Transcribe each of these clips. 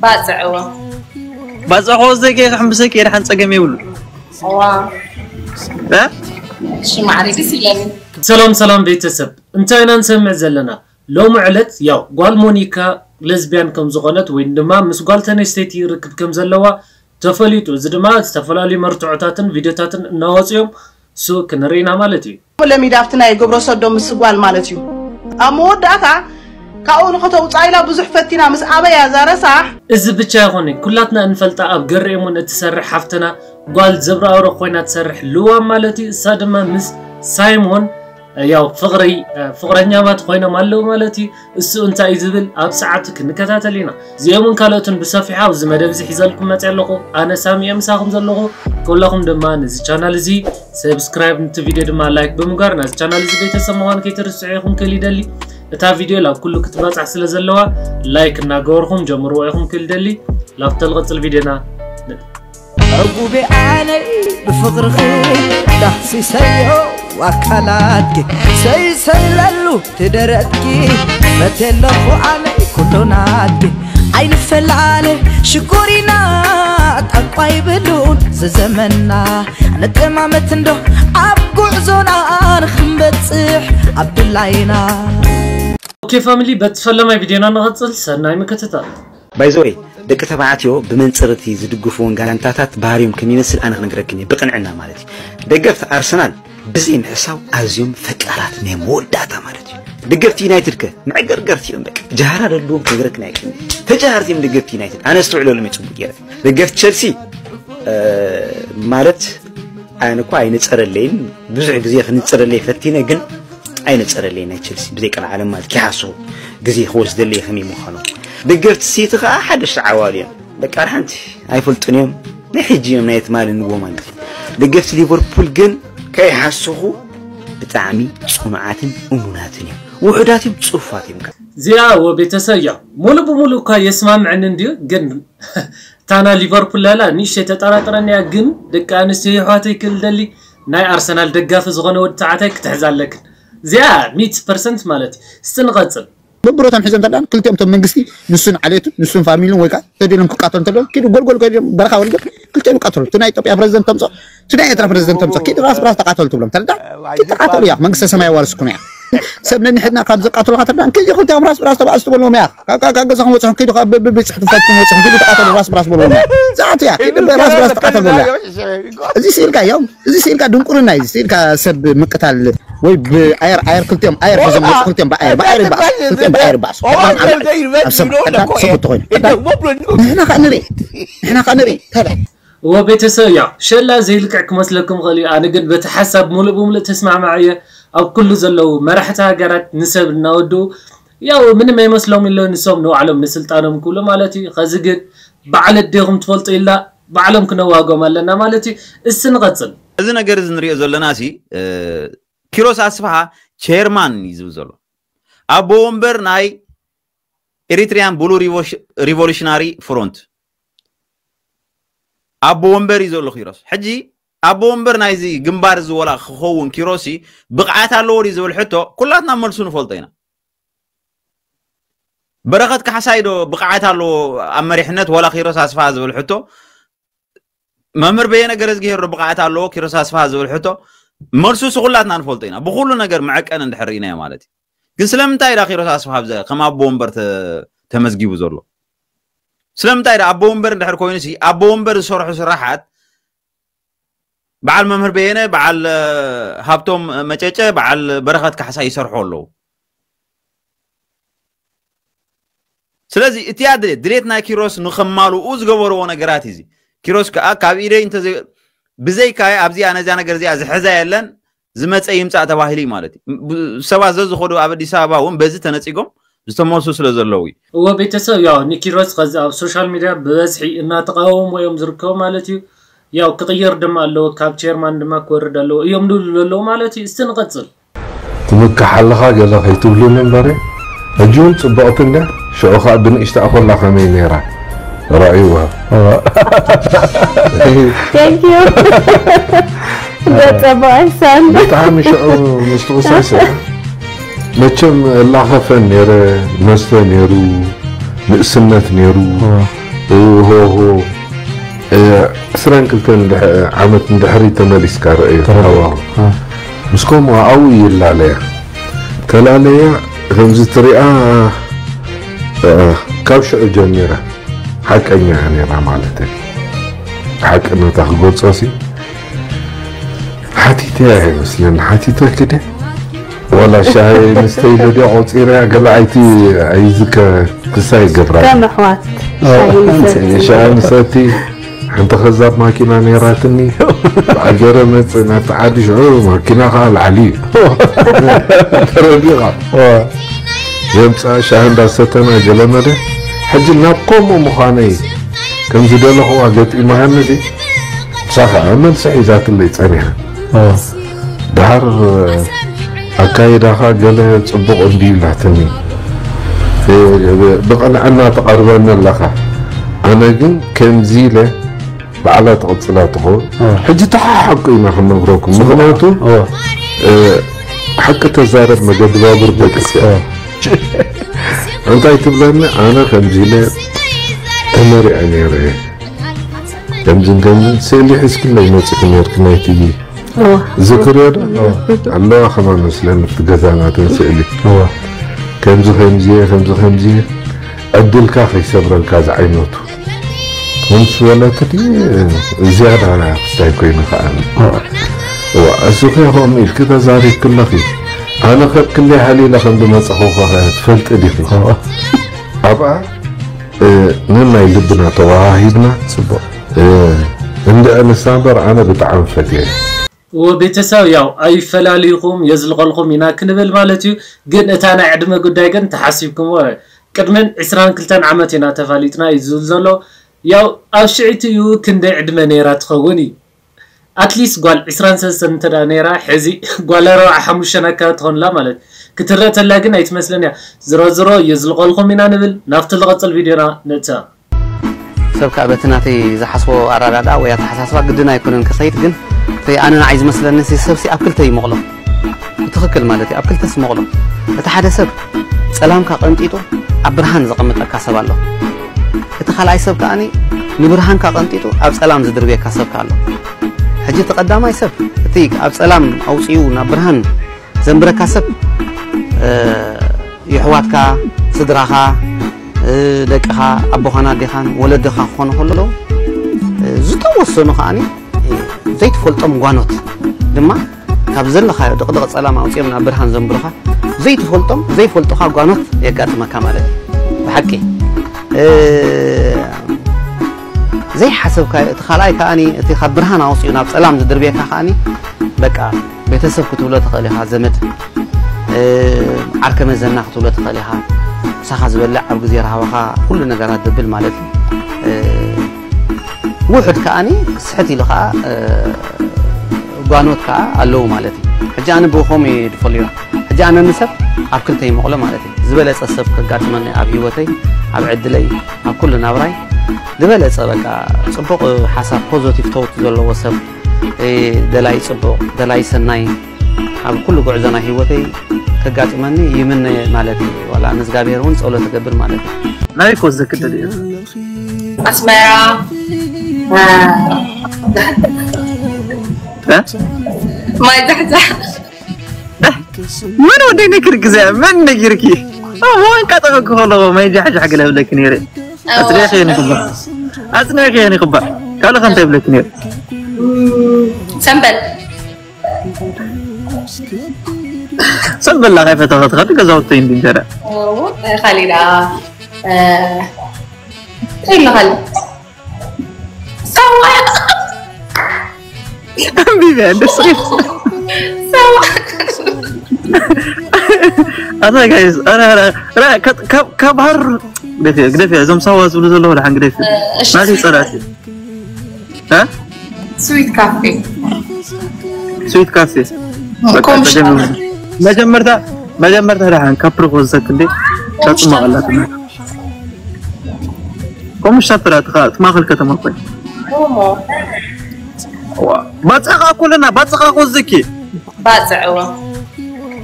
ባጽዕዎ። ባጽዕዎ። ዘጌ ከሕምብሰኪ የድሓን ጸገም የብሉ። ዋ እ? ሽማዕሪ ደስ ይለኒ። ሰላም ሰላም ቤተሰብ፣ እንታይ ኢና ንሰምዕ ዘለና? ሎሚ ዕለት ያው ጓል ሞኒካ ለዝቢያን ከም ዝኾነት ወይ ድማ ምስ ጓል ተነስተይቲ ርክብ ከም ዘለዋ ተፈሊጡ። እዚ ድማ ዝተፈላለዩ መርትዖታትን ቪዲዮታትን እናወፅኦም እሱ ክንርኢ ኢና ማለት እዩ። ለሚዳ ኣብቲ ናይ ግብረ ሰዶም ምስ ጓል ማለት እዩ። ኣብ መወዳእታ ካብኡ ንኸተውፅኣ ኢላ ብዙሕ ፈቲና ምስ ኣበያ እዛ ረሳሕ። እዚ ብቻ ይኾነ ኩላትና እንፈልጣ ኣብ ገርኤሙን እትሰርሕ ሓፍትና ጓል ዘብረ ኣውረ ኮይና ትሰርሕ ልዋም ማለት እዩ። እሳ ድማ ምስ ሳይሞን ያው ፍቕሪ ፍቕረኛማት ኮይኖም ኣለዉ ማለት እዩ። እሱ እንታይ እዩ ዝብል ኣብ ሰዓቱ ክንከታተል ኢና። እዚኦምን ካልኦትን ብሰፊሑ ኣብዚ መደብ እዚ ሒዘልኩም መፅእ ኣለኹ። ኣነ ሳሚ እየ ምሳኹም ዘለኹ። ኩላኹም ድማ ነዚ ቻናል እዚ ሰብስክራይብ፣ ነቲ ቪድዮ ድማ ላይክ ብምግባር ናዚ ቻናል እዚ ቤተሰብ ምዃን ከይትርስዑ ኢኹም ክል ይደሊ። እታ ቪድዮ ላብ ኩሉ ክትባፃሕ ስለ ዘለዋ ላይክ እናገበርኩም ጀምርዎ ኢኹም ክል ይደሊ። ላብቲ ልቕፅል ቪድዮና ንእቶ። ዕጉቤ ኣነይ ብፍቕርኺ ዳህሲሰዮ ኣካላትኪ ሰይሰይለሉ ትደረትኪ በቴለኹ ኣነይ ኩሉ ናትኪ ኣይንፈላለ ሽኮሪና ጣቋ ይብሉን ዝዘመና ንጠማመት እንዶ ኣብ ጉዕዞና ንኽንበጽሕ ኣብ ድላይና ኦኬ ፋሚሊ፣ በቲ ፈለማይ ቪድዮና ንቐፅል። ሰናይ ምክትታል። By the way፣ ደቂ ተባዕትዮ ብመንፅር እቲ ዝድግፍዎን ጋንታታት ባህሪዮም ከሚመስል ኣነ ክነግረክን እየ ብቕንዕና ማለት እዩ። ደገፍቲ ኣርሰናል ብዘይ ምሕሳው ኣዝዮም ፈቃራት ናይ መወዳእታ ማለት እዩ። ደገፍቲ ዩናይትድ ከ መዕገርገርቲ እዮም። በቃ ጃህራ ደልዎም ክነግረክን ኣይክእልን። ተጃሃርቲ እዮም ደገፍቲ ዩናይትድ። ኣነ ኣስተውዕለሎም እየ ፅቡቅ ገይረ። ደገፍቲ ቸልሲ ማለት ኣነ እኳ ኣይነፀረለይን፣ ብዙሕ ግዜ ክንፅረለይ ፈቲነ ግን ኣይነፀረለይን። ናይ ቸልሲ ብዘይ ቀልዓለም ማለት ኪሓስኹ ግዜ ክወስደለይ ከመይ ምዃኑ። ደገፍቲ ሲቲ ከዓ ሓደሽቲ ዓዋሉ እዮም። በቃ ሓንቲ ኣይፈልጡን እዮም። ናይ ሕጂ እዮም ናይ ትማሊ ንጎ ማለት እዩ። ደገፍቲ ሊቨርፑል ግን ከይሓስኹ ብጣዕሚ ፅኑዓትን እሙናትን እዮም። ውሑዳት እዮም፣ ፅፉፋት እዮም። እዚኣ ወቤተሰብ እያ ሙሉ ብሙሉ እኳ የስማምዕን እንድዩ ግን ታና ሊቨርፑል ላላ ንእሽተይ ተጠራጥረን እያ ግን ደቂ ኣንስትዮ ይሕዋተይ ክል ደሊ ናይ ኣርሰናል ደጋፊ ዝኾነ ወዲ ተዓታይ ክትሕዝ ኣለክን እዚኣ ሚት ፐርሰንት ማለት እዩ። እስቲ ንቐጽል። በብሮታም ሒዘን ተላን ክልቲኦም ቶም መንግስቲ ንሱን ዓሌቱ ንሱን ፋሚሉን ወይ ከዓ ተደሎም ክቃተሉ እንተለዉ ኪዱ ጎልጎል ከይዶም በረኻ ወልገ ክልቲኦም ይቃተሉ። እቲ ናይ ኢትዮጵያ ፕሬዚደንት ተምፅኦ እቲ ናይ ኤርትራ ፕሬዚደንት ተምፅኦ ኪዱ ራስ ብራስ ተቃተሉ ትብሎም ተለዳ ይተቃተሉ እያ። መንግስተ ሰማይ ዋርስ ኩኑ እያ። ሰብ ነኒሕድና ካብ ዘቃተሉካ ተዳ ክልቲኦም ራስ ብራስ ተባእስ ትበልዎም እያ። ካብ ገዛኹም ወፅኹም ኪዱ ካብ ቤት ፅሕፈትኩም ወፅኹም ኪዱ ተቃተሉ ራስ ብራስ በልዎም እያ። ዝኣቱ እያ ኪዱ ራስ ብራስ ተቃተሉ እያ። እዚ ስኢልካ እዮም። እዚ ስኢልካ ድንቁርና እዩ። ስኢልካ ሰብ ምቅታል ወይ ብኣየር ኣየር ክልቲኦም ኣየር ሒዞም መፁ። ክልቲኦም ብኣየር ብኣየር ይባእሱ። ክልቲኦም ብኣየር ይባእሱ። ኣብ ሰማይ ሰብኡት ተኮይኑ ንሕና ከዓ ንርኢ ንሕና ከዓ ንርኢ ተለ እዎ ቤተሰብ ያው ሸላ ዘይልክዕ ክመስለኩም ኽእል እዩ። ኣነ ግን በቲ ሓሳብ ሙሉእ ብሙሉእ ተስማዕማዕ እየ። ኣብ ኩሉ ዘለዉ መራሕቲ ሃገራት ንሰብ እናወድኡ ያው ምንም ኣይመስሎም ኢሎ ንሶም ንባዕሎም ንስልጣኖም ክብሉ ማለት እዩ። ኸዚ ግን በዓል ኣዴኹም ትፈልጡ ኢልና ባዕሎም ክነዋጎም ኣለና ማለት እዩ። እስቲ ንቐጽል። እዚ ነገር እዚ ንሪኦ ዘለና ሲ ኪሮስ ኣስፍሃ ቸርማን እዩ ዝብል ዘሎ ኣቦ ወንበር ናይ ኤሪትሪያን ብሉ ሪቮሉሽናሪ ፍሮንት ኣቦ ወንበር እዩ ዘሎ ኪሮስ። ሕጂ ኣቦ ወንበር ናይዚ ግንባር እዚ ወላ ክኸውን ኪሮሲ ብቕዓት ኣለዎ ድዩ ዝብል ሕቶ ኩላትና መልሱ ንፈልጦ ኢና። በረኸት ካሕሳይ ዶ ብቕዓት ኣለዎ ኣብ መሪሕነት ወላ ኪሮስ ኣስፍሃ ዝብል ሕቶ መምህር በየነ ገረዝግሄር ዶ ብቕዓት ኣለዎ ኪሮስ ኣስፍሃ ዝብል ሕቶ መልሱ ሲ ኩላትና ንፈልጦ ኢና። ብኩሉ ነገር መዐቀኒ እንድሕር ርኢናዮ ማለት እዩ። ግን ስለምንታይ ዳ ኪሮስ ኣስፍሃ ብዘ ከም ኣቦ ወንበር ተመዝጊቡ ዘሎ? ስለምንታይ ዳ ኣቦ ወንበር እንድሕር ኮይኑ ሲ ኣቦ ወንበር ዝሰርሑ ስራሓት በዓል መምህር በየነ፣ በዓል ሃብቶም መጨጨ፣ በዓል በረኸት ካሕሳይ ይሰርሑ ኣለዉ። ስለዚ እቲያ ድሌት ድሌት ናይ ኪሮስ ንኸማልኡ ዝገበርዎ ነገራት እዩ። ኪሮስ ከዓ ካብ ኢደይ እንተ ብዘይካየ ኣብዚኣ ነዚያ ነገር እዚኣ ዝሕዛ የለን ዝመፀ ይምፃእ ተባሂሉ እዩ ማለት እዩ። ሰባት ዘዝኸዱ ኣብ ኣዲስ ኣበባ እውን በዚ ተነፂጎም ዝተመልሱ ስለ ዘለዉ እዩ። እወ ቤተሰብ ያው ንኪሮስ ኸዚ ኣብ ሶሻል ሚድያ ብበዝሒ እናተቃወሙ እዮም ዝርከቡ ማለት እዩ። ያው ክቕየር ድማ ኣለዎ ካብ ቸርማን ድማ ክወርድ ኣለዎ እዮም ዝብሉ ዘለዉ ማለት እዩ። እስቲ ንቐፅል። ትምክሕ ኣለኻ ገለ ከይትብሉኒ እምበረ ሕጂ እውን ፅብቕቲ እንድያ ሽዑ ከዓ ብንእሽትኣ ኮላ ከመይ ነይራ ረኣይዋ Thank you ገጸ ብኣይ ሳንዶ ብጣዕሚ ሽዑ ምስትቕሳይ ስራሕ መቸም እላኸፈን ነይረ መስተ ነይሩ ንእስነት ነይሩ እወሆ፣ እ፣ ዕስራን ክልተን ድሕ-፣ ዓመት ንድሕሪ ተመሊስካ ረእዮ ተረድኦ። ሃዋሁ። እ። ምስ ከምኡ ኣብኡ ይላለያ። ተላለያ ከምዚ ትሪኣ፣ እ፣ ካብ ሽዑ ጀሚራ ሓቀኛ እያ ነይራ ማለት እዩ። ሓቅነታ ክገልጾ ሲ ሓቲተያ ይመስለኒ። ሓቲተኪ ድየ? ዋላ ሻሂ ንስተይ ኢለ ድየ ቆጺረያ? ገለ ኣይቲ ኣይዝከ ክሳ ይገብራ። ከም ኣሕዋት ኦ፣ ሻሂ ንሰቲ። ሻሂ ንሰቲ። ሓንቲ ከዛብ ማኪና ነይራትኒ። ብኣገረ መጽእ ናብቲ ዓዲ ሽዑ ማኪና ኸዓ ላዕሊ እዩ። ተረዲኻ? ኦ። ዘምጽኣ ሻሂ እንዳሰተና ገለ መለ። ሕጂ ናብ ከምኡ ምዃነይ ከም ዝደለኽዋ ገጢማኒ ድዩ? ንሳ ኸዓ መልሲ ሒዛትለይ ጸኒሓ። ኦ። ደሓር ኣካይዳኻ ገለ ጽቡቕ እንድዩ ኢላትኒ። እ፣ ብቕንዕና ትቐርበኒ ኣለኻ። ኣነ ግን ከምዚ ኢለ ባዕላ ትቕጽላ ትኸውን። እ። ሕጂ ተሓሓቁ ኢና ክንነግረኩም። ጽቡቕ። ምኽንያቱ፣ እ። እ፣ ሓቂ ተዛረብ መገዲ ባቡር በቂስ እያ። እ። እንታይ ትብለኒ? ኣነ ከምዚ ኢለ ተመሪዐ ነይረ። ከምዝን ከምዝን ስእሊ ሒዝክለይ መጺኺ ነይርኪ ናይቲ እዋ። ዝክርዮ ዶ? እዋ። ኣለዋ ከማን መስለኒ ኣብቲ ገዛ ናተን ስእሊ። እዋ። ከምዚ ከምዚ እየ፣ ከምዚ ከምዚ እየ፣ ዕድልካ ከይሰብረልካ ዝዓይነቱ። ምስ በለት ድዩ ዝያዳ ክስታይ ኮይኑ ከኣ። እዋ። እዋ፣ እሱ ከ ከምኡ ኢልኪ ተዛሪብኪ ኣለኺ። ኣነ ከብ ክንደይ ሃሊለ ከም ዝመጸኹ ከ ትፈልጢ ዲኺ? እዋ። ኣብኣ፣ እ፣ ነናይ ልብና ተወሃሂብና። ጽቡቕ። እ፣ እንድዒ ንሳ እምበር ኣነ ብጣዕሚ ፈትየ። እዎ ቤተሰብ ያው ኣይፈላልይኹም የዝልቐልኹም ኢና ክንብል ማለት እዩ። ግን እታ ናይ ዕድመ ጉዳይ ግን ተሓሲብኩምዎ። ቅድምን ዕስራን ክልተን ዓመት ኢና ተፋሊጥና እዩ ዝብል ዘሎ። ያው ኣብ ሽዒቲ እዩ ክንደይ ዕድመ ነይራ ትኸውን እዩ። ኣትሊስት ጓል ዕስራን ሰለስተን እንተ ደኣ ነይራ፣ ሕዚ ጓል ኣርብዓ ሓሙሽተን ኣካባቢ ትኾንላ ማለት። ክትረአ ተላ ግን ኣይትመስልን እያ። ዝሮ ዝሮ የዝልቐልኹም ኢና ንብል። ናብቲ ዝቐጽል ቪድዮና ንእተ። ሰብ ከኣ በቲ ናተይ ዝሓስቦ ኣረዳድኣ ወይ ኣተሓሳስባ ግድን ኣይኮነን ክኸይድ፣ ግን እቲ ኣነ ንዓይ ዝመስለኒ ሲ-፣ ሰብሲ ኣብ ክልተ ይመቕሎ። ብትኽክል ማለት እዩ፣ ኣብ ክልተስ ይመቕሎ። እቲ ሓደ ሰብ ጸላምካ ቀንጢጡ ኣብ ብርሃን ዘቐምጠካ ሰብ ኣሎ። እቲ ካልኣይ ሰብ ከኣኒ ንብርሃንካ ቀንጢጡ ኣብ ጸላም ዝድርብየካ ሰብ ከኣ ኣሎ። ሕጂ እቲ ቀዳማይ ሰብ፣ እቲ ኣብ ጸላም ኣውጺኡ ናብ ብርሃን ዘንብረካ ሰብ፣ እ፣ የሕዋትካ፣ ስድራኻ፣ እ፣ ደቅኻ፣ ኣቦኻን ኣዴኻን ወለድኻ ክኾኑ ከለዉ፣ እ፣ ዝተወሰኑ ከኣኒ፣ እ፣ ዘይትፈልጦም ጓኖት ድማ ካብ ዘለኻዮ ድቕድቕ ጸላም ኣውጺኦም ናብ ብርሃን ዘንብሩኻ፣ ዘይትፈልጦም፣ ዘይፈልጡኻ ጓኖት የጋጥመካ ማለት እዩ። ብሓቂ፣ እ፣ ዘይሓሰብካዮ፣ እቲ ካልኣይ ከኣኒ፣ እቲ ካብ ብርሃን ኣውጺኡ ናብ ጸላም ዝድርብየካ ከኣኒ፣ በቃ፣ ቤተሰብ ክትብሎ ትኽእል ኢኻ፣ ዘመድ፣ እ፣ ዓርከ መዘና ክትብሎ ትኽእል ኢኻ። ምሳኻ ዝበልዕ፣ ኣብ ግዜ ረሃባኻ ኩሉ ነገራት ዘብል ማለት እዩ። እ፣ ውሑድ ከኣኒ ስሕት ኢሉ ከኣ፣ እ፣ ጓኖት ከኣ ኣለዉ ማለት እዩ። ሕጂ ኣነ ብኸምኡ እየ ዝፈልዮ። ሕጂ ኣነ ንሰብ ኣብ ክልተ ይመቕሎ ማለት እዩ። ዝበለጸ ሰብ ከጋጥመኒ ኣብ ህይወተይ፣ ኣብ ዕድለይ፣ ኣብ ኩሉ ናብራይ ዝበለጸ በቃ ጽቡቕ ሓሳብ፣ ፖዘቲቭ ቶት ዘለዎ ሰብ፣ እ፣ ደላይ ጽቡቕ፣ ደላይ ሰናይ ኣብ ኩሉ ጉዕዞ ናይ ህይወተይ ከጋጥመኒ ይምነ ማለት እዩ። ዋላ ንእግዚኣብሔር እውን ጸሎት እገብር ማለት እዩ። ናበይ ኮ ዘክደል እዩ? ኣስመራ። እ? ማይ ዛሕዛሕ። መን ወደይ ነኪር ግዜ? መን ነጊርኪ? ኣብ ዋንካ ጠበቅ ከሎ ማይ ጃሕጃሕ ገለ ብለኪ ነይረ። ኣዎ። ኣጽኒዕኪ ይኹባ። ኣጽኒዕኪ ይኹባ። ካልእ ከ እንታይ ብለኪ ነይረ? እም፣ ሰንበል። ሰንበል ላ ከይፈተኸ ትኸዲ ገዛውቲ እንዲ እንጀራ። ኣዎ፣ ካሊዳ፣ እ፣ እንታይ ኢሉ ካሊድ? ሳዋ። ኣንቢበ፣ ደስ ይብል። ሳዋ። ኣታ ጋይስ፣ ኣረ፣ ኣረ፣ ኣረ፣ ካብ፣ ካብ፣ ካብ ሃር፣ ግደፊ፣ ግደፊ፣ እዞም ሳዋ ዝብሉ ዘለዉ ደሓን ግደፊ። እሺ። ናተይ ጸላእቲ። እ? ስዊት ካፌ። ስዊት ካፌ። በቃ ኮምሽን። ጸገም የብሉን። መጀመርታ፣ መጀመርታ ደሓን ካብ ፕሮፖዝ ዘክንዴ ተጽማቐላት እና። ኮምሽን ሰፈራ ትኻ-፣ ትማኸል ከተማ ኮይና። ኦሞ። ዋ፣ ባጽዕ ኸኣ ኮለና፣ ባጽዕ ኸኣ ኮዘኪ። ባጽዕ፣ እዋ።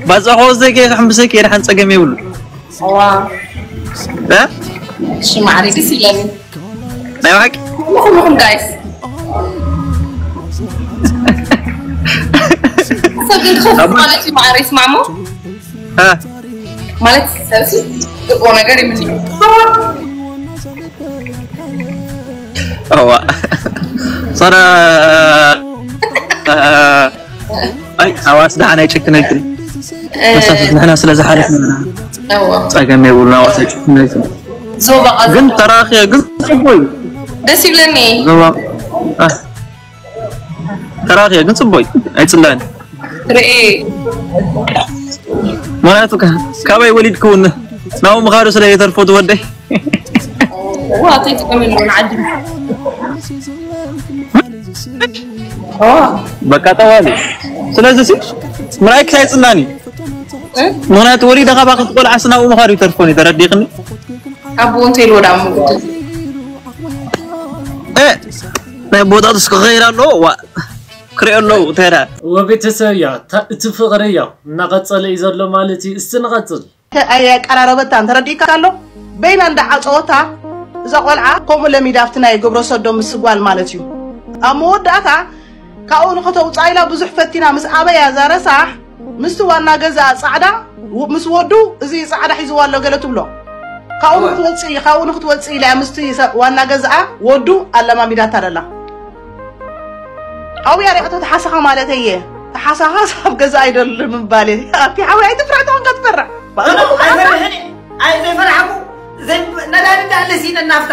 ባጽዕ ኸኣ ኮዘኪ፣ ክሕምብሰኪ፣ ደሓን ጸገም የብሉ። እዋ። እ? እሺ፣ ማዕረ ደስ ይለኒ። ናይ ብሓቂ ኩልኹም ጋይስ ሰብ ግን ክኸፍ ማለት እዩ ማዕረ ይስማዕሞ እ፣ ማለት ሰብሲ ጽቡቕ ነገር ይምንዩ እዋ ሰረ ኣይ ኣዋስ ደሓን ኣይጨክነልክን መሳፍት ንሕና ስለ ዝሓለፍና እዋ ጸገም የብሉና ኣዋስ ኣይጨክነልክን ዞባ ግን ተራኺ ግን ጽቡቅ እዩ ደስ ይብለኒ ዞባ አ፣ ተራኺ ግን ጽቡቅ እዩ ኣይጽላን ርኢ ማለት ካባይ ወሊድክውን ናው ምኻዱ ስለ የተርፎ ትወደይ ዋ ተይጥቀመሉ ንዓዲ በቃ ጠዋሊ ስለዚ ሲ ምራይ ክሳይ ጽላኒ ምክንያቱ ወሊደ ካባ ክትቆልዓ ስናብኡ ምኻዱ ይተርፎኒ ተረዲኽኒ ኣቦ እንተ ኢልዎ ዳሞ እ፣ ናይ ቦጣጥስ ክኸይር ኣለዎ ዋ ክሪኦ ኣለዉ እንታይ ዳ ወቤተሰብ እያ እቲ ፍቕሪ እያ እናቐጸለ እዩ ዘሎ ማለት እዩ እስቲ ንቐጽል ኣየቀራረበታን ተረዲእካ ኣሎ በይና እንዳዓፀወታ እዛ ቆልዓ ከምኡ ለሚዳ ኣብቲ ናይ ግብረ ሰዶም ምስ ጓል ማለት እዩ ኣብ መወዳእታ ካብኡ ንክተውፅኣ ኢላ ብዙሕ ፈቲና ምስ ኣበያ እዛ ረሳሕ ምስቲ ዋና ገዛ ፃዕዳ ምስ ወዱ እዚ ፃዕዳ ሒዝዋ ኣሎ ገለ ትብሎ ካብኡ ንክትወፅእ ካብኡ ንክትወፅእ ኢላ ምስቲ ዋና ገዛኣ ወዱ ኣለማሚዳታ ደላ ኣውያ ሪኣቶ ተሓሳኻ ማለት እየ ተሓሳኻስ ኣብ ገዛ ኣይደል ምባል እየ ኣቲ ሓወይ ኣይትፍራሕ ተኾንካ ትፈራሕ ኣይፈርሕን ኣይዘይፈርሓኩ ነዳዲ እንዳለ ሲነ ናፍታ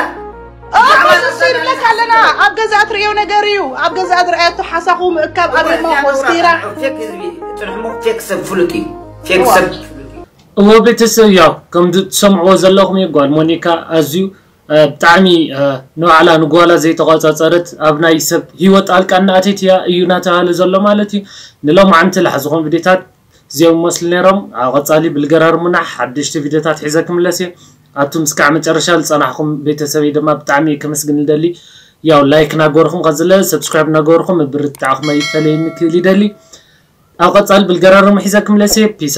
ንብለካ ኣለና ኣብ ገዛ ትርእዮ ነገር እዩ ኣብ ገዛ ዝረኣየቶ ሓሳኹ ምእካብ ኣብማ ኮስቲራ ፌክ ሰብ ፍሉጥ እዩ ፌክ ሰብ እዎ ቤተሰብ ያው ከም ትሰምዕዎ ዘለኹም እዩ ጓል ሞኒካ ኣዝዩ ብጣዕሚ ንባዕላ ንጓላ ዘይተቋፃፀረት ኣብ ናይ ሰብ ሂወት ጣልቃ እናኣተት እያ እዩ እናተባሃለ ዘሎ ማለት እዩ ንሎማዓንቲ ላሕ ዝኾኑ ቪዲዮታት እዚኦም ይመስሉ ነይሮም ኣብ ቀፃሊ ብልገራርሙና ሓደሽቲ ቪዲዮታት ሒዘ ክምለስ እየ ኣቱም እስካዕ መጨረሻ ዝፀናሕኩም ቤተሰበይ ድማ ብጣዕሚ ከመስግን ይደሊ ያው ላይክ ናገርኩም ከዝለ ሰብስክራይብ ናገርኩም ምብርትታዕኩም ኣይፈለየኒ ክብል ይደሊ ኣብ ቀፃሊ ብልገራርሙ ሒዘ ክምለስ እየ ፒስ